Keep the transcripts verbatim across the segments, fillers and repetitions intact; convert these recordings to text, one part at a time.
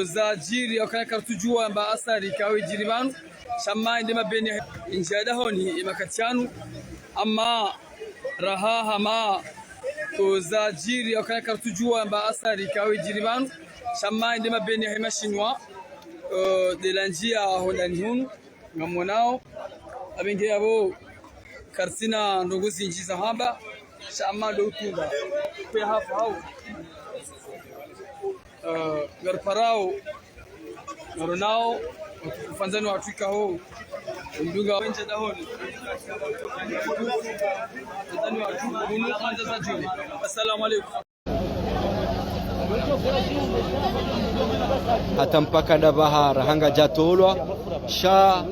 Zadjiri, wakana karitsudjuwa amba asari kawe djiri pvanu. Sha mma inde mabeni ya ndjia dahoni ye makati yanu. Amma raha hama zadjiri, wakana karitsudjuwa amba asari kawe djiri pvanu. Sha mma inde mabeni ya mashinwa, eh, de la ndjia hondani hunu. Ngamwonao, apvenge yapvo karitsina ndrongoo zindji za hamba, sha mma ndo utunga. Kwe hafu hau. Eh, ngariparao, ngaronao, wandru wandzani watru ikao, mdunga wa ndjia dahoni. Wandzani watru, hunu kwanza za djoni. Assalamu alaikum. Hata mpaka ndapvaha raha ngadjatolwa, sha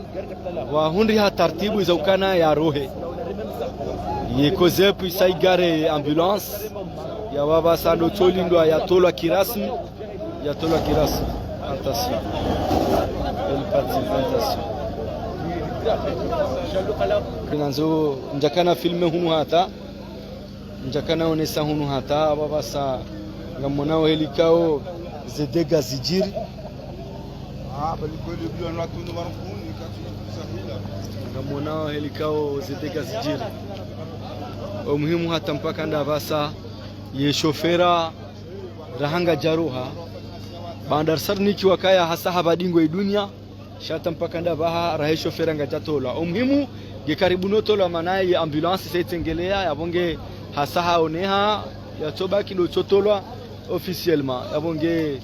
wahundriha tartibu za ukana yarohe. Ye kozepu isa igare ambulance, ya wapvasa ndo tsolindwa yatolwa kirasmi, yatolwa kirasmi. Attention. Attention. Nandzo ndjakana filmé hunu hata. Ndjakana onesa hunu hata, apvasa ngamwonao heli ikao ze dégâts zidjiri. Ngamwonao heli ikao ze dégâts zidjiri. Omuhimu hata mpaka ndapvasa ye shofera raha ngadjaroha. Bandar Sarniki wakaya hasa hapva dingo idunia. Sha hata mpaka ndapvaha raha ye shofera ngadjatolwa. Omuhimu, nge karibu no tolwa mana ye ambulance isa itsengelea, yapvo nge hasa haoneha, yatsobaki ndo tsotolwa officiellement. Yapvo nge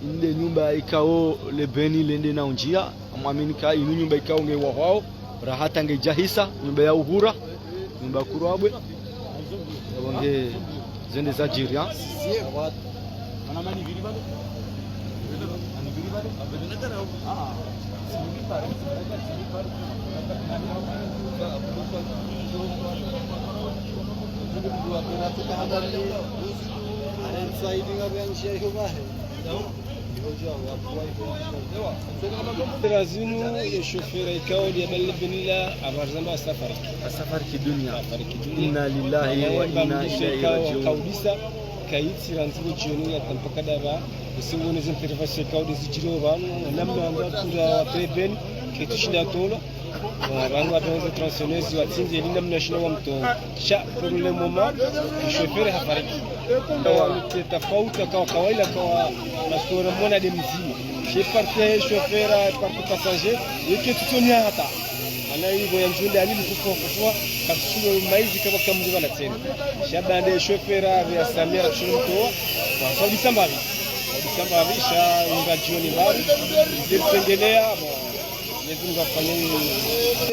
inde nyumba ikao le beni lende na undjia, ngamwamini ka inu nyumba ikao nge wahwao, raha hata nge djahisa, nyumba ya uhura. Nyumba kurwabwe. Yapvo nge zende zadjiri, ha? Sera zinu, ye shofera ikao ndiya bali le beni la, apvaha zamba asafariki. Asafariki dunia. Asafariki dunia. Inna lillahi wa inna ilaihi rajiun. Ikao kaudisa, kaitsi randzi bo djoni hata mpaka ndapvaha, usiku nezi intervention ikao ndezidjiri pvanu, namna amba tunda wa pveni, kaitsushinda tolwa. Bon, pvanu watonze tronçonneuse watsindze ili namna shina wamtowa. Sha, pour le moment, shofera hafariki. Tafauti kawa kawaida kawa masoro mwana de mzima. She partie shofera, partie passager, yeke tutonia hata. Mana ivo ya ndjunde ani mkufu kufuwa, kapsulo maizi kama kamzi wala tsena. Sha bande shofera, ya Samia, kushuru mtowa, wa kaudi sambari. Kaudi sambari, sha, unga djoni mbari, zipsengelea, bon. Mwenyezi Mungu afanye.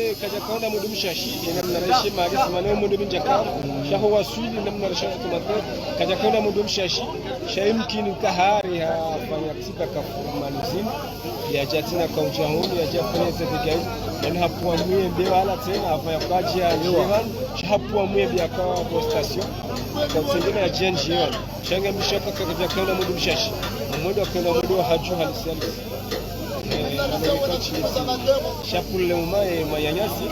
Eh, kadjakaona mwendo mshashi, ye namna raishe mali, simana mwendo mindjaka. Sha ho waswili, namna raishe kutumate. Kadjakaona mwendo mshashi, sha imkini kahari hafanya tiba kafu malizini. Yadja tsena kaudja hunu, yadja fanya zepegei. Mana hapvwa mwembe wala tsena, hafanya kwadja ya njiwan. Sha hapvwa mwembe yaka kwa station. Kwa tsengena yadja njiwan. Sha ngamishaka kadjakaona mwendo mshashi. Mwendo wakaona mwendo wa hadju halisi halisi. Sha pour le moment, eh, mananyasi.